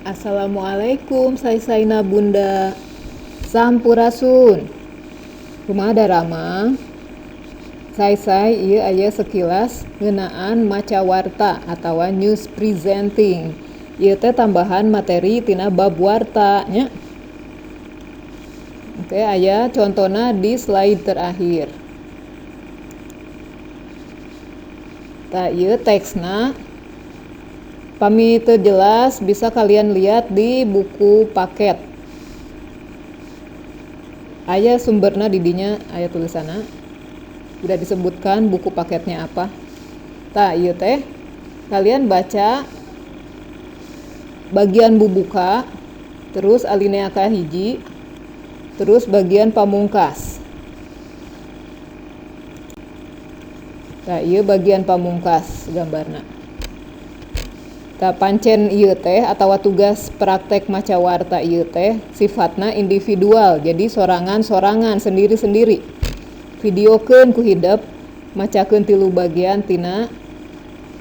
Assalamualaikum say-sayna Bunda. Sampurasun. Kumaha daramang? Say-say ieu aya sekilas ngeunaan maca warta atawa news presenting. Ieu teh tambahan materi tina bab warta nya. Oke, aya contona di slide terakhir. Tah, ieu teksna. Pami teu jelas bisa kalian lihat di buku paket. Aya sumberna di dinya, aya tulisanna. Udah disebutkan buku paketnya apa. Tah, ieu teh kalian baca bagian bubuka, terus alinea kahiji, terus bagian pamungkas. Tah, ieu bagian pamungkas gambarna. Tah, pancen ieu teh atawa tugas praktek maca warta ieu teh sifatna individual, jadi sorangan-sorangan, sendiri-sendiri. Videokeun ku hidep, macakeun tilu bagian tina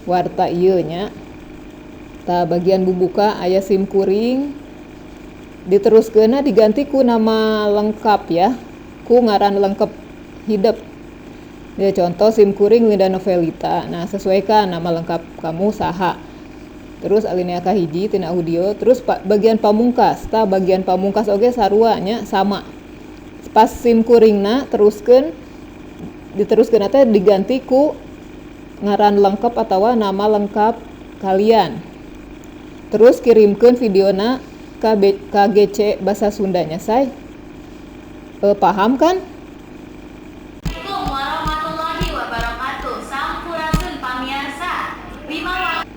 warta ieu nya. Tah, bagian bubuka aya sim kuring, diteruskeunna diganti ku nama lengkap ya, ku ngaran lengkap hidep. Ya, contoh sim kuring Winda Novelita. Nah, sesuaikan nama lengkap kamu saha. Terus alinea kahiji tina audio, terus bagian pamungkas. Tah, bagian pamungkas oge sarua nya, sama. Pas sim kuringna teruskeun, diteruskeun teh diganti ku ngaran lengkap atawa nama lengkap kalian. Terus kirimkeun videona ka KGC bahasa Sundanya, say. Paham kan? Assalamualaikum warahmatullahi wabarakatuh. Sampurasun pamirsa. Lima warta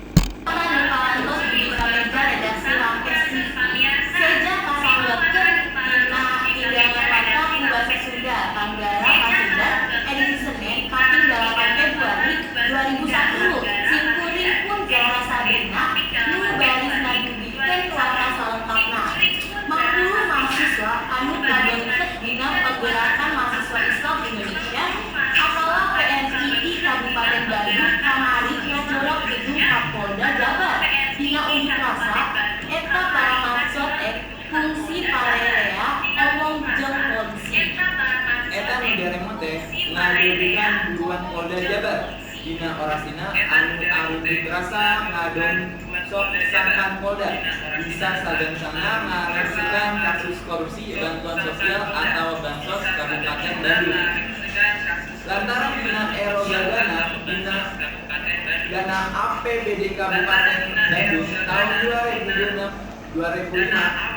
nu parantos dugi ka meja redaksi Rampes TV. Seja kasanggapkeun dina hidangan warta ku basa Sunda Tanggara Pasundan edisi Senin kaping 8 Februari 2010. Simkuring pun Zahra Sabrina nu baris ngadugikeun warta salengkapna. Mangpuluh mahasiswa anu kabentet dina Pergerakan Mahasiswa Islam Indonesia atawa PMII Kabupaten Bandung kamari ngajorok gedung Kapolda Jabar. Dina unjuk rasa eta para mahasiswa teh kungsi parerea omong jeung polisi. Eta nu daremo teh ngadudukan buruan Polda Jabar. Dina orasina anu arunjuk rasa ngadongsok sangkan Polda bisa sagangsana ngaresikan kasus korupsi bantuan sosial atau bansos Kabupaten Bandung. Lantaran dina erogagana dina dana APBD Kabupaten Bandung tahun 2006 2005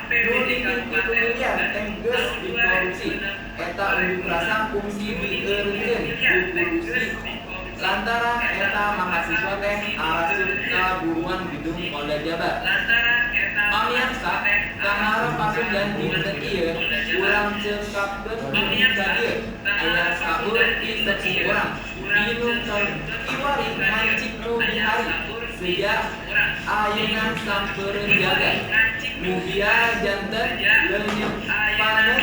nu ningking 3 miliar teh geus dikorupsi. Eta unjuk rasa kungsi dieureunkeun ku polisi lantaran eta mahasiswa teh arasup ka buruan gedung Polda Jabar. Pamirsa, Tanggara Pasundan dinten ieu urang cengkapkeun dugi ka dieu. Aya saur ti sepuh urang dinu kiwari ngancik nu bihari seja ayeuna sampeureun jaga. Mugia janten leunyepaneun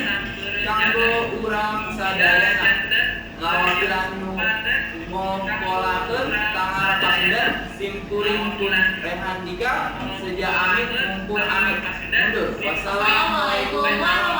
kanggo urang sadayana. Ngawakilan nu ngompolakeun Tanggara Pasundan simkuring pun Rehan Dika seja amit mungkur amit mundur. Wassalamualaikum. Warahmatullahi.